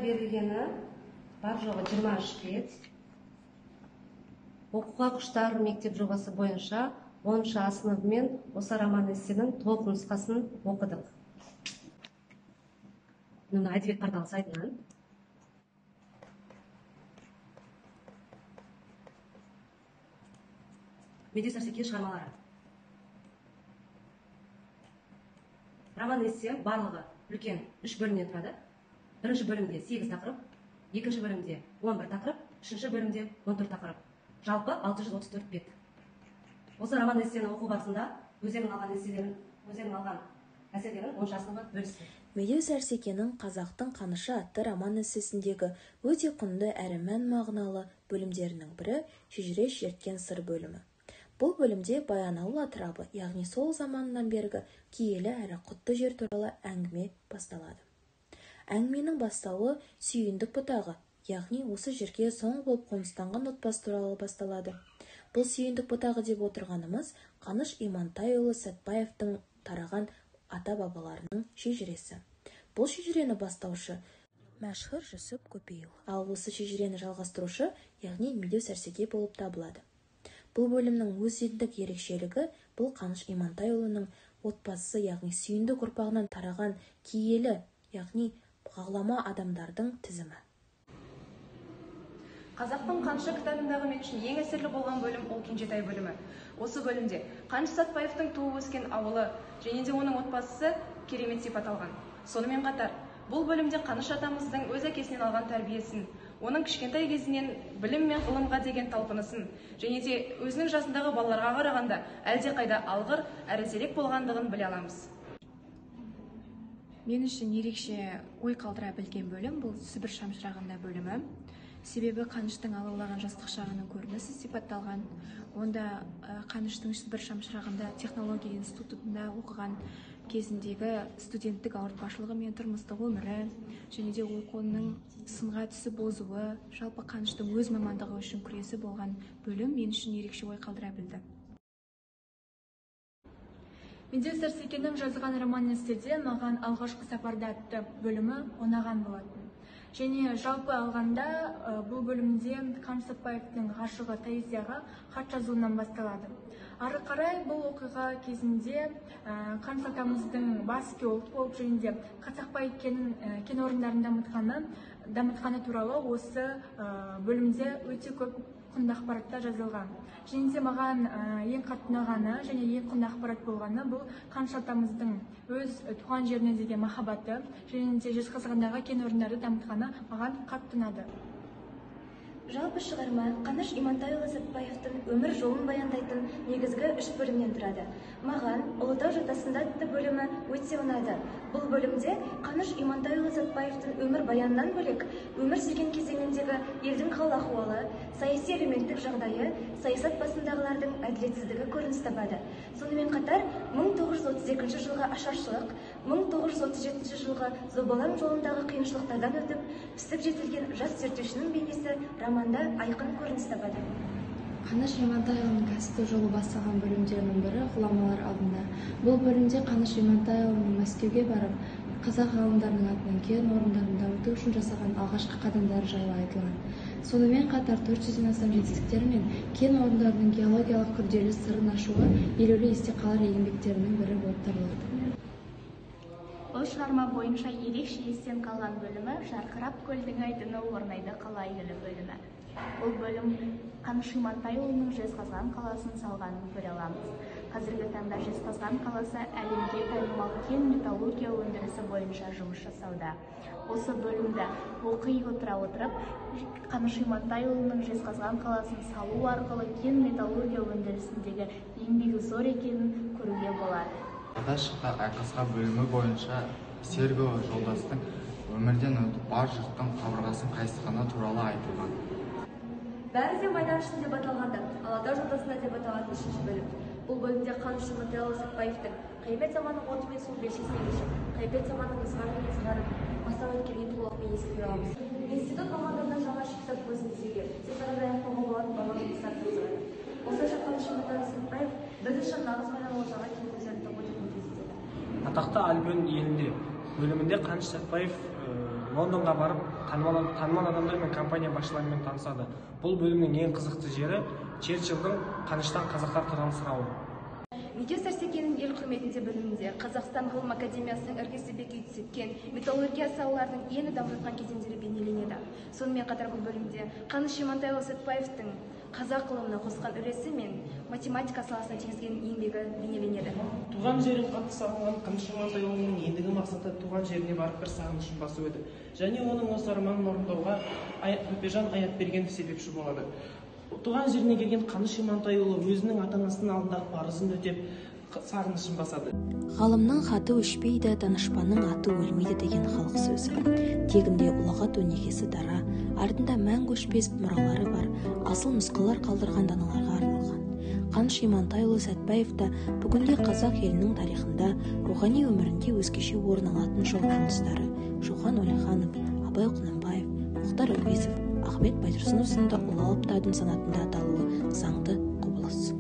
берілгені бар жоғы 23 бет. Оқуға құштар мектеп жобасы бойынша 10 А сыныбымен осы роман-эссенің толық нұсқасын оқыдық. Мына әдебиет порталы сайтынан. Медеу Сәрсеке шығармалары. Роман-эссе барлығы үлкен 3 бөлімнен тұрады. Бірінші бөлімде 8 тақырып, екінші бөлімде 11 тақырып, үшінші бөлімде 14 тақырып. Жалпы 634 бет. Осы роман-эссені оқу барысында өздерінің алған эсселерін, өздерінің алған әсерлерін 10 сыныбы бөлісті. Медеу Сәрсекенің «Қазақтың қанышы» атты роман-эссесіндегі өте құнды әрі мән-мағыналы бөлімдерінің бірі «Шежіре шерткен сыр» бөлімі. Бұл бөлімде Баянауыл атырабы, яғни сол заманнан бергі киелі әрі құтты жер туралы әңгіме басталады. Әңгіменің бастауы Сүйіндік бұтағы, яғни осы жерге соңғы болып қоныстанған отбасы туралы басталады. Бұл Сүйіндік бұтағы деп отырғанымыз Қаныш Имантайұлы Сәтбаевтың тараған ата-бабаларының шежіресі. Бұл шежірені бастаушы Мәшһүр Жүсіп Көпейұлы. Ал осы шежірені жалғастырушы, яғни Медеу Сәрсеке болып табылады. Бұл бөлімнің өзіндік ерекшелігі бұл Қаныш Имантайұлының отбасы, яғни Сүйіндік ұрпағынан тараған киелі, яғни ғалама адамдардың тізімі. Қазақтың қанышы кітабындағы мен үшін ең әсерлі болған бөлім ол Кенжетай бөлімі. Осы бөлімде Қаныш Сәтбаевтың туып өскен ауылы және де оның отбасысы керемет сипат алған. Сонымен қатар, бұл бөлімде Қаныш атамыздың өз әкесінен алған тәрбиесін, оның кішкентай кезінен білім мен ғылымға деген талпынысын және де өзінің жасындағы балаларға қарағанда әлдеқайда алғыр әрі зерек болғандығын біле аламыз. Мен үшін ерекше ой қалдыра білген бөлім бұл Сібір шамшырағында бөлімі. Себебі Қаныштың алаулаған жастық шағының көрінісі сипатталған. Онда Қаныштың Сібір шамшырағында технология институтында оқыған кезіндегі студенттік ауыртпашылығы мен тұрмыстық өмірі және де оқуының сынға түсіп озуы, жалпы Қаныштың өз мамандығы үшін күресі болған бөлім мен үшін ерекше ой қалдыра білді. Медеу Сәрсекенің жазған роман-эсседе маған «Алғашқы сапарда» атты бөлімі ұнаған болатын. Және жалпы алғанда бұл бөлімде Қаныш Сәтбаевтың ғашығы Таисияға хат жазуынан басталады. Ары қарай бұл оқиға кезінде Қаныш атамыздың бас геолог болып және де Қарсақбай кен орындарын дамытқаны туралы осы бөлімде өте көп құнды ақпараттар жазылған. Және де маған ең қатты ұнағаны және ең құнды ақпарат болғаны бұл Қаныш атамыздың өз туған жеріне деген махаббаты және де Жезқазғандағы кен орындарды дамытқаны маған қатты ұнады. Жалпы шығарма Қаныш Имантайұлы Сәтбаевтың өмір жолын баяндайтын негізгі 3 бөлімнен тұрады. Маған «Ұлытау жотасында» атты бөлімі өте ұнады. Бұл бөлімде Қаныш Имантайұлы Сәтбаевтың өмір баянынан бөлек, өмір сүрген кезеңіндегі елдің хал-ахуалы, саяси әлеуметтік жағдайы, саясат басындағылардың әділетсіздігі көрініс табады. Сонымен қатар 1932 жылғы ашаршылық, 1937 жылғы зобалаң жолындағы қиыншылықтардан өтіп, пісіп жетілген жас зерттеушінің бейнесі романда айқын көрініс табады. Қаныш Имантайұлының кәсіптік жолы басталған бөлімдерінің бірі «Ғұламалар алдында». Бұл бөлімде Қаныш Имантайұлының Мәскеуге барып, қазақ ғалымдарының атынан кен орындарын дамыту үшін жасаған алғашқы қадамдары жайлы айтылған. Сонымен қатар 400-ден астам жетістіктері мен кен орындарының геологиялық күрделі сырын ашуы елеулі есте қалар еңбектерінің бірі болып табылады. Бұл шығарма бойынша ерекше естен қалған бөлімі «Жарқырап көлдің айдыны орнайды қала елі» бөлімі. Бұл бөлім Қаныш Имантайұлының Жезқазған қаласын салғанын көре аламыз. Қазіргі таңда Жезқазған қаласы әлемге танымал кен металлургия өндірісі бойынша жұмыс жасауда. Осы бөлімді оқи отыра отырып, Қаныш Имантайұлының Жезқазған қаласын салу арқылы кен металлургия өндірісіндегі еңбегі зор екенін көруге болады. Ада шықты айқасқа бөлімі бойынша Серго жолдастың өмірден өтіп бар жұрттың қабырғасын қайысқаны туралы айтылған. Бәрі де майдан үшін деп аталғанда, Алатау жотасында деп аталатын үшінші бөлім. Бұл бөлімде Қаныш Имантайұлы Сәтбаевтың қиямет заманның оты мен суы белшесіне кешіп, қиямет заманның ызғары мен зығарын бастан өткерген толық бейнесін көре аламыз. Институт мамандарына жаңа шикізат көзін іздеуге, тез арада аяқтауға болатын барлық жұмыстар тапсырады. Осылайша Қаныш Имантайұлы Сәтбаев біз үшін нағыз майдан ортаға келіп көтерді. Атақты Альбион елінде бөлімінде Қаныш Сәтбаев Лондонға барып, танымал адамдар мен компания басшыларымен танысады. Бұл бөлімнің ең қызықты жері Черчиллдің Қаныштан қазақтар туралы сұрауы. Медеу Сәрсекенің «Ел құрметінде» бөлімінде Қазақстан ғылым академиясының іргесі беки түскен, металлургия салаларының енді дамып жатқан кезеңдері бейнеленеді. Сонымен қатар бұл бөлімде Қаныш Имантайұлы Сәтбаевтың қазақ ғылымына қосқан үлесі мен математика саласына тигізген еңбегі бейнеленеді. Туған жерін қатты сағынған Қаныш Имантайұлының ендігі мақсаты туған жеріне барып бір сағынышын басу еді. Және оның осы арманын орындауға Бөпежан Аяпбергенов себепші болады. Туған жеріне келген Қаныш Имантайұлы өзінің ата-анасының алдындағы парызын өтеп, сағынышын басады. Ғалымның хаты өшпейді, данышпанның аты өлмейді деген халық сөзі. Тегінде ұлағат өнегесі дара, артында мәңгі өшпес мұралары бар, асыл нұсқалар қалдырған даналарға арналған. Қаныш Имантайұлы Сәтбаев та бүгінде қазақ елінің тарихында, рухани өмірінде өзгеше орын алатын шоқ жұлдыздары Шоқан Уәлиханов, Абай Құнанбаев, Мұхтар Әуезов, Ахмет Байтұрсынов сынды ұлы алыптардың санатында аталуы заңды құбылыс.